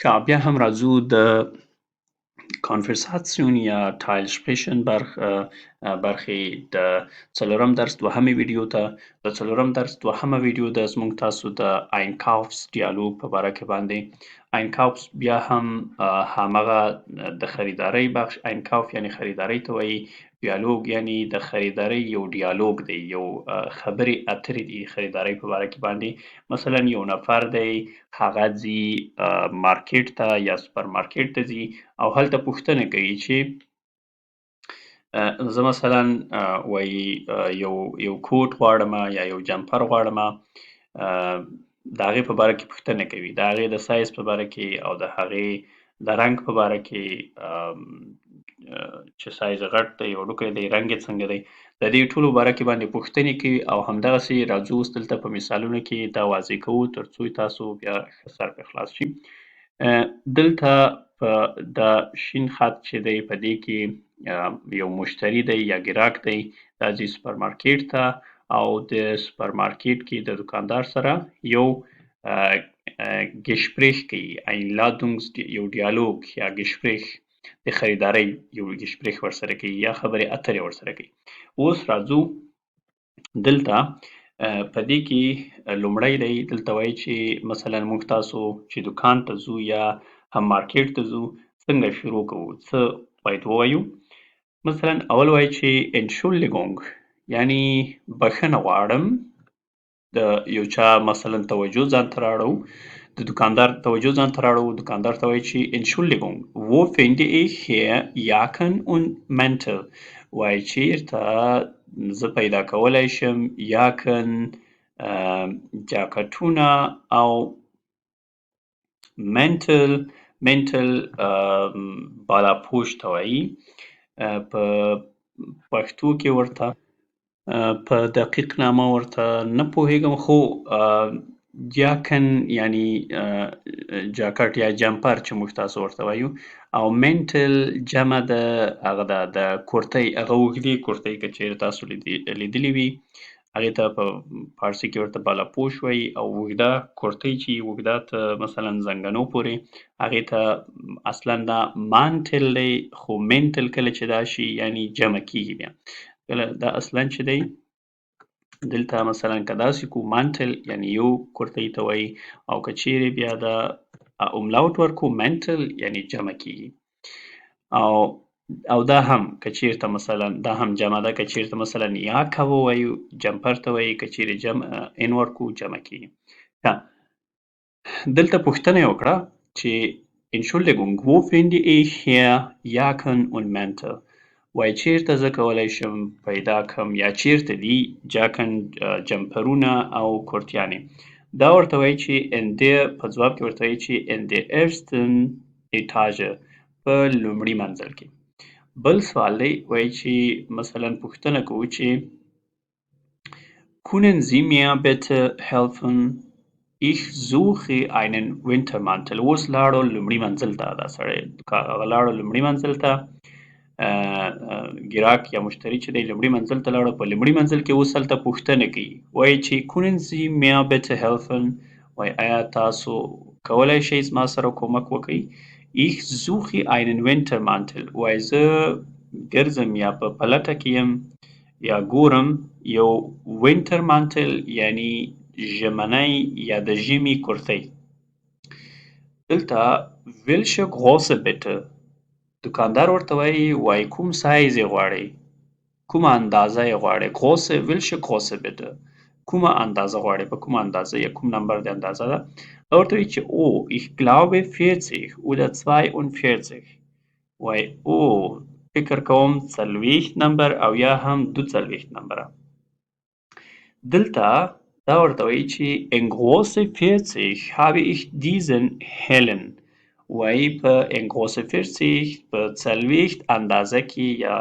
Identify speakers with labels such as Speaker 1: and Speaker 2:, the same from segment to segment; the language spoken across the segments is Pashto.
Speaker 1: ښه، بیا هم راځو د Konversation یا Teil sprechen برخې د څلورم درس دوهمې ویډیو ته. د څلورم درس دوهمه ویډیو ده زموږ تاسو د Einkaufsdialog په باره کې باندې. Einkaufs بیا هم همغه د خریدارۍ بخش. Einkauf یعنی خریدارۍ ته وایي، دیالوګ یعنی د خریدارۍ یو دیالوګ دی، یو خبرې اترې دي خریدارۍ په باره کې باندې. مثلا یو نفر دی، هغه ځي مارکیټ ته یا سوپر مارکیټ ته ځي او هلته پوښتنه کوي چې زه مثلا وایي یو کوټ غواړم یا یو جمپر غواړم. د هغې په باره کې پوښتنه کوي، د هغې د سایز په باره کې او د هغې د رنګ په باره کې، چې سایز یې غټ دی، وړوکی دی، رنګ یې څنګه دی، د دې ټولو باره کې باندې پوښتنې کوي. او همدغسې راځو اوس دلته په مثالونو کې دا واضح کوو تر څو تاسو بیا ښه سر پرې خلاص شي. دلته په دا شین خط چې دی، په دې کې یو مشتری دی یا ګراک دی، دا ځي سوپر مارکیټ ته او د سوپر مارکیټ کې د دکاندار سره یو Gespräch کوي، Einladungs یو دیالوګ یا Gespräch د خریدارۍ یو Gespräch ورسره کوي یا خبرې اترې ورسره کوي. اوس راځو دلته په دې کې لومړی دی، دلته وایي چې مثلا موږ تاسو چې دکان ته ځو یا هم مارکیټ ته ځو، څنګه شروع کوو، څه باید ووایو؟ مثلا اول وایي چې Entschuldigung، یعنی بښنه غواړم. د یو چا مثلا توجه ځان ته راړو، د دکاندار توجه ځان ته راړو، دکاندار ته وایي چې Entschuldigung، wo finde ich hier Jacken und Mäntel؟ وایي چیرته زه پیدا کولی شم Jacken، جاکټونه او Mäntel؟ Mäntel بالاپوش ته وایي په پښتو کې، ورته په دقیق نامه ورته نه پوهېږم، خو Jacken یعنی جاکټ یا جمپر چې موږ تاسو ورته وایو، او Mäntel جمع د هغه ده، د کورتۍ، هغه اوږدې کورتۍ که چیرې تاسو لیدلې وي، هغې ته په فارسي کې ورته بالاپوش وایي. او اوږده کورتۍ چې اوږده ته مثلا زنګنو پورې، هغې ته اصلا دا Mantel دی، خو Mäntel کله چې دا شي یعنی جمع کیږي. بیا کله دا اصلا چې دی، دلته مثلا که داسې کو، Mantel یعنی یو کورتۍ ته وایي، او که چیرې بیا دا Umlaut ورکو، Mäntel یعنی جمع کیږي. او دا هم که چیرته مثلا دا هم جمع ده، که چیرته مثلا Jacke ووایو جمپر ته وایي، که چیرې جمع n ورکو جمع کیږي. دلته پوښتنه یې وکړه چې Entschuldigung، wo finde ich hier Jacken und Mäntel؟ وایي چیرته زه کولی شم پیدا کړم یا چیرته دي Jacken، جمپرونه او کورتیانې؟ دا ورته وایي چې in der، په ځواب کې ورته وایي چې in der ersten Etage، په لومړي منزل کې. بل سوال دی، وایي چې مثلا پوښتنه کوو چې Können Sie mir bitte helfen؟ Ich suche einen Wintermantel. اوس لاړو لومړي منزل ته، دا سړی هغه لاړو لومړي منزل ته، ګراک یا مشتری چې دی لومړي منزل ته لاړو. په لومړي منزل کې اوس هلته پوښتنه کوي، وایي چې Können Sie mir bitte helfen؟ وایي آیا تاسو کولی شئ زما سره کومک وکړئ؟ Ich suche einen Wintermantel. وایي زه ګرځم یا په پلټه کې یم یا ګورم یو Wintermantel، یعنی ژمنی یا د ژمي کورتۍ. دلته welche Größe bitte؟ دکاندار ورته وایي، وایي کوم سایز یې غواړئ، کومه اندازه یې غواړئ؟ Größe، welche Größe bitte؟ کومه اندازه غواړئ، په کومه اندازه یا کوم نمبر د اندازه ده؟ دا ورته وایي چې oh، ich glaube 40 oder 42. وایي او فکر کوم 40 نمبر او یا هم 42 نمبره. دلته دا ورته وایي چې in Größe 40 habe ich diesen hellen. وایي په in Größe 40، په 40 اندازه کې یا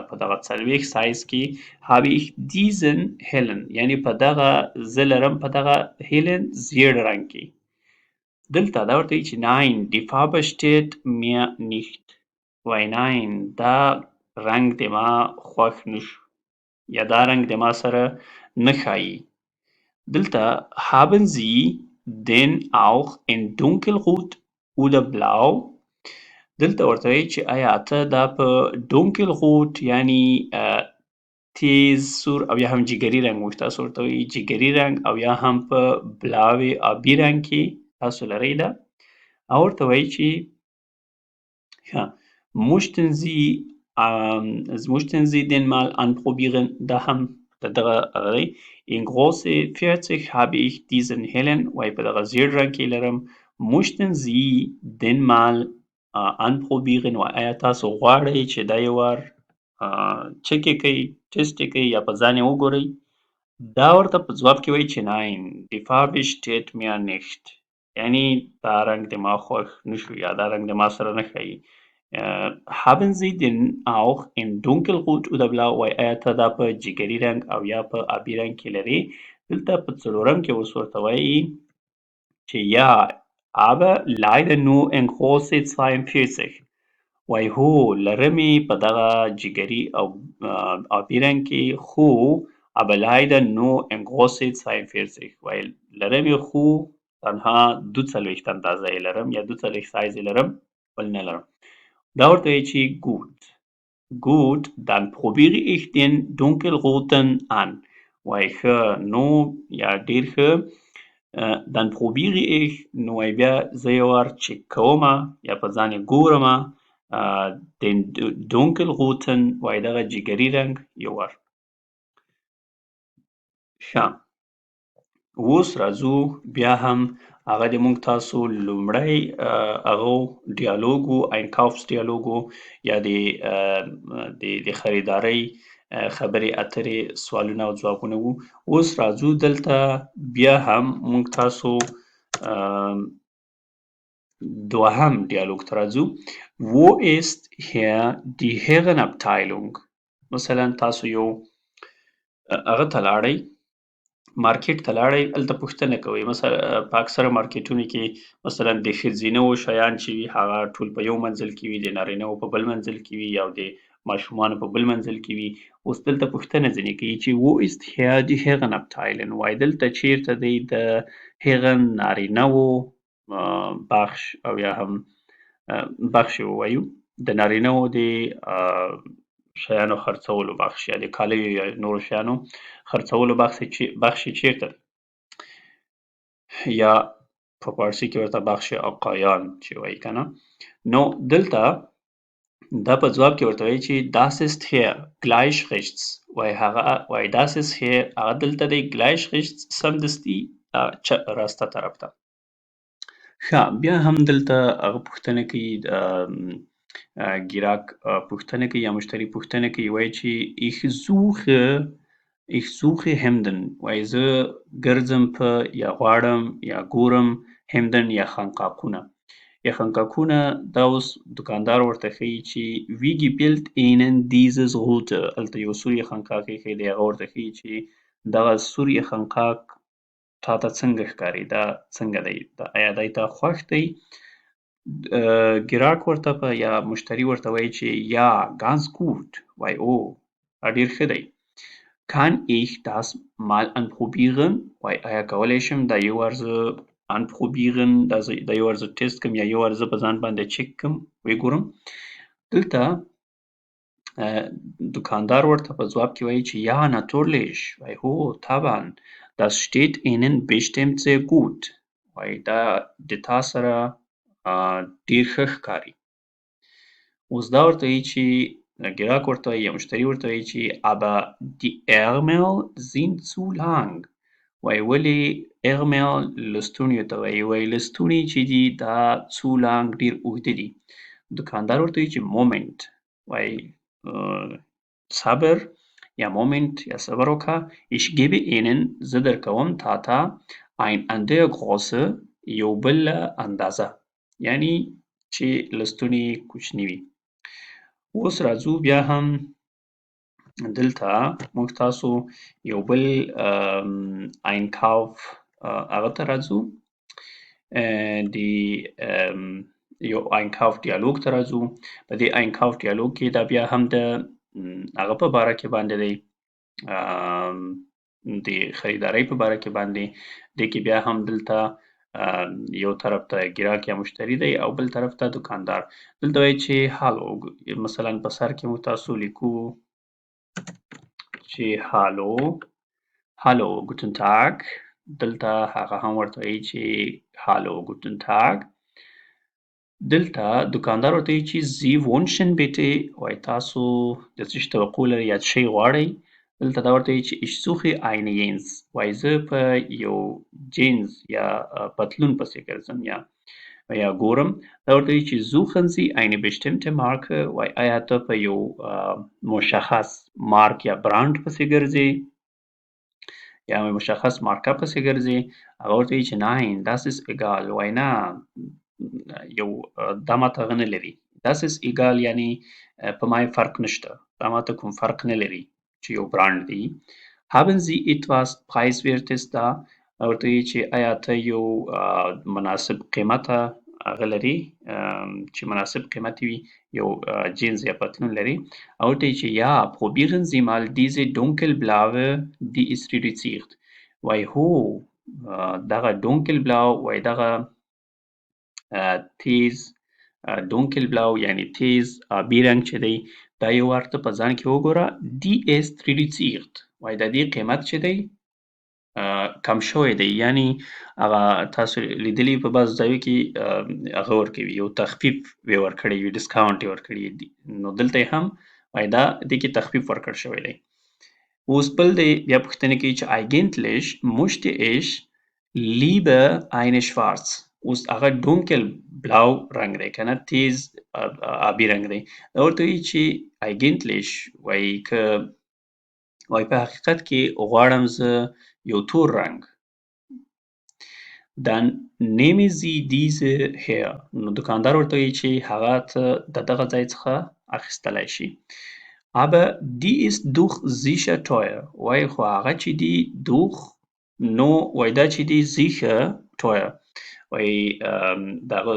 Speaker 1: په دغه 40 سایز کې habe ich diesen hellen، یعنی په دغه زه لرم په دغه hellen زیړ رنګ کې. دلته دا ورته وایي چې nein، die Farbe steht mir nicht. وایي nein، دا رنګ د ما خوښ نشو یا دا رنګ د ما سره نه ښایي. دلته haben Sie den auch in dunkelrot؟ oder blau؟ دلته ورته وایي چې ایا ته دا په dunkelrot، یعنی تیز سور او یا هم جګري رنګ، موږ تاسو ورته وایي جګري رنګ، او یا هم په blaue آبي رنګ کې تاسو لرئ دا. او ورته وایي چې ښه möchten Sie den mal anprobieren؟ دا هم د دغه هغه دی. In Größe 40 habe ich diesen hellen، وایي په دغه زیړ رنګ کې لرم. Möchten Sie den mal anprobieren؟ وایي آیا تاسو غواړئ چې دا یو وار چک یې کړئ، ټیسټ یې کړئ یا په ځان یې وګورئ؟ دا ورته په ځواب کې وایي چې nein، die Farbe steht mir nicht، یعنی دا رنګ د ما خوښ نشو یا دا رنګ د ما سره نه ښایي. Haben Sie den auch in dunkelrot oder blau؟ وایي آیا ته دا په جګري رنګ او یا په آبي رنګ کې لرې؟ دلته په څلورم کې اوس ورته وایي چې ja، aber leider nur in Größe 42. وایي هو، لرم یې په دغه جګري او آبي رنګ کې، خو aber leider nur in Größe 42. وایي لرم یې خو تنها 42 اندازه یې لرم یا 42 سایز یې لرم، بل نه لرم. دا ورته وایي چې gut، gut، dann probiere ich den dunkelroten an. وایي ښه نو یا ډېر ښه، dann probiere ich، نو وایي بیا زه یو وار چک کومه یا په ځان یې ګورمه، den dunkelroten، وایي دغه جګري رنګ یو وار. ښه، اوس راځو بیا هم هغه د موږ تاسو لومړی هغه ډیالوګ و، Einkaufsdialog و، یا د خریدارۍ خبرې اترې سوالونه او ځوابونه وو. اوس راځو دلته بیا هم موږ تاسو دوهم ډیالوګ ته راځو. Wo ist hier die Herrenabteilung؟ مثلا تاسو یو هغه ته لاړئ، مارکیټ ته لاړئ، هلته پوښتنه کوئ. مثلا په اکثره مارکیټونو کې مثلا د ښځینه وو شیان چې وي هغه ټول په یو منزل کې وي، د نارینه وو په بل منزل کې وي، او د ماشومانو په بل منزل کې وي. اوس دلته پوښتنه ځینې کوي چې wo ist hier die Herrenabteilung؟ وایي دلته چیرته دی د Herren نارینه وو بخش، او یا هم بخش ووایو د نارینه وو د شیانو خرڅولو بخش، یا د کالیو یا نورو شیانو خرڅولو بخش یې چیرته دی، یا په فارسي کې ورته بخش آقایان چې وایي که نه. نو دلته دا په ځواب کې ورته وایي چې das ist hier gleich rechts. وایي هغه وایي das ist hier، هغه دلته دی gleich rechts، سمدستي راسته طرف ته. ښه، بیا هم دلته هغه پوښتنه کوي، ګیراک پوښتنه کوي یا مشتري پوښتنه کوي، وایي چې ich suche Hemden. وایي زه ګرځم په یا غواړم یا ګورم Hemden یا خنقاقونه. یا خنقاقونه دا اوس دکاندار ورته ښیي چې wie gefällt Ihnen dieses rote؟ هلته یو سور یخنقاق ایښی دی، هغه ورته ښیي چې دغه سور یخنقاق تا ته څنګه ښکاري، دا څنګه دی، دا آیا دی ته خوښ دی؟ ګراک ورته په یا مشتري ورته وایي چې ja، ganz gut. وایي او دا ډېر ښه دی. Kann ich das mal anprobieren؟ وایي آیا کولی شم دا یو وار زه anprobieren، دا یو وار زه ټیسټ کړم یا یو وار زه په ځان باندې چک کړم ویې ګورم. دلته دکاندار ورته په ځواب کې وایي چې ja، natürlich. وایي هو طبعا، das steht Ihnen bestimmt sehr gut. وایي دا د تا سره ډېر ښه ښکاري. اوس دا ورته وایي چې ګراک ورته وایي یا مشتري ورته وایي چې aber die Ärmel sind zu lang. وایي ولې Ärmel لستوڼیو ته وایي، وایي لستوڼي چې دي دا zu lang ډېر اوږده دي. دکاندار ورته وایي چې Moment. وایي صبر یا Moment یا صبر وکړه. Ich gebe Ihnen، زه درکوم تا ته ein andere Größe، یو بله اندازه، یعنی چې لستوڼي کوچني وي. اوس راځو بیا هم دلته موږ تاسو یو بل Einkauf هغه ته راځو، د یو Einkauf ډیالوګ ته راځو. په دې Einkauf ډیالوګ کې دا بیا هم د هغه په باره کې باندې دی، د خریدارۍ په باره کې باندې. دې کې بیا هم دلته یو طرف ته ګراک یا مشتری دی او بل طرف ته دکاندار. دلته وایي چې Hallo، مثلا په سر کې موږ تاسو لیکو چې Hallo، Hallo، guten Tag. دلته هغه هم ورته وایي چې Hallo، guten Tag. دلته دکاندار ورته وایي چې Sie wünschen bitte، وایي تاسو د څه شي توقع لرئ یا څه شی غواړئ. دلته دا ورته وایي چې ich suche eine Jeans، وایي زه په یو جینز یا پتلون پسې ګرځم یا ګورم. دا ورته وایي چې suchen Sie eine bestimmte Marke، وایي آیا ته په یو مشخص مارک یا برانډ پسې ګرځې یا مشخص مارکه پسې ګرځې. هغه ورته وایي چې nein، das ist egal، وایي نه، یو دا ماته هغه نه لري. das ist egal یعنی په ما یې فرق نشته، دا ماته کوم فرق نه لري چې یو برانډ دی. Haben Sie etwas Preiswertes da؟ ورته وایي چې آیا ته یو مناسب قیمته هغه لري چې مناسب قیمت وي، یو جینز یا پتلون لري. او ورته وایي چې ja، probieren Sie mal diese dunkelblaue، die ist reduziert. وایي هو، دغه dunkelblau، وایي دغه تیز dunkelblau یعنی تیز آبي رنګ چې دی دا یو وار ته په ځان کې وګوره. die ist reduziert، وایي د دې قیمت چې دی کم شوی دی، یعنی هغه تاسو لیدلی په بعضو ځایو کې هغه ورکوي، یو تخفیف یې ورکړی وي، discount یې ورکړی وي. نو دلته یې هم وایي دا دې کې تخفیف ورکړ شوی دی. اوس بل دی بیا پوښتنه کوي چې eigentlich möchte ich lieber eine schwarz. اوس هغه dunkelblau رنګ دی که نه، تیز آبي رنګ دی. دا ورته وایي چې eigentlich، وایي که وایي په حقیقت کې غواړم زه یو تور رنګ. Dann nehmen Sie diese hier. نو دکاندار ورته وایي چې هغه ته د دغه ځای څخه اخیستلی شي. Aber die ist doch sicher teuer. وایي خو هغه چې دي doch، نو وایي دا چې دي sicher teuer. وایي دغه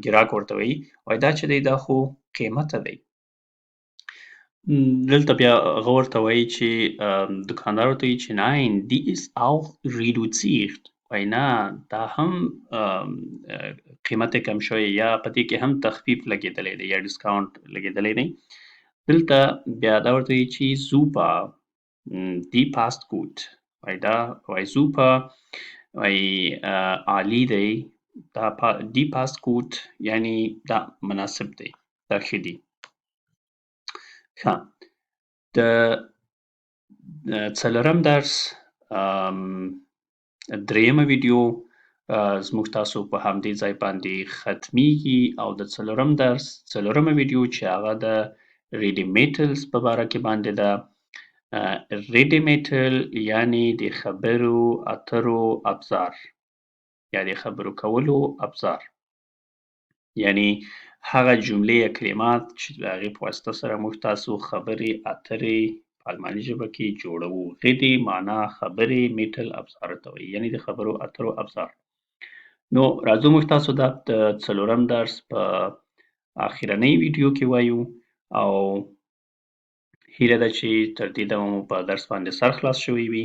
Speaker 1: ګراک ورته وایي، وایي دا چې دی دا خو قیمته دی. دلته بیا هغه ورته وایي چې دکاندار ورته وایي چې nein، die ist auch reduziert. وایي نه، دا هم قیمت یې کم شوی یا په دې کې هم تخفیف لګېدلی دی یا discount لګېدلی دی. دلته بیا دا ورته وایي چې super، die passt gut. وایي دا وایي super، وایي عالي دی، دا die passt gut یعنی دا مناسب دی، دا ښه دي. ښه، د څلورم درس درېیمه ویډیو زموږ تاسو په همدې ځای باندې ختمیږي. او د څلورم درس څلورمه ویډیو چې هغه د Redemittels په باره کې باندې ده. Redemittel یعنی د خبرو اترو ابزار یا د خبرو کولو ابزار، یعنی هغه جملې یا کلمات چې د هغې په واسطه سره موږ تاسو خبرې اترې په الماني ژبه کې جوړوو. Rede معنا خبرې، Mittel ابزار ته وایي، یعنی د خبرو اترو ابزار. نو راځو موږ تاسو دا د څلورم درس په اخرنۍ ویډیو کې وایو، او هیله ده چې تر دې دمه مو په درس باندې سر خلاص شوی وي.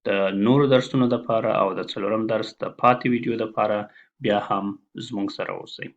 Speaker 1: د نورو درسونو دپاره او د څلورم درس د پاتې ویډیو دپاره بیا هم زموږ سره اوسئ.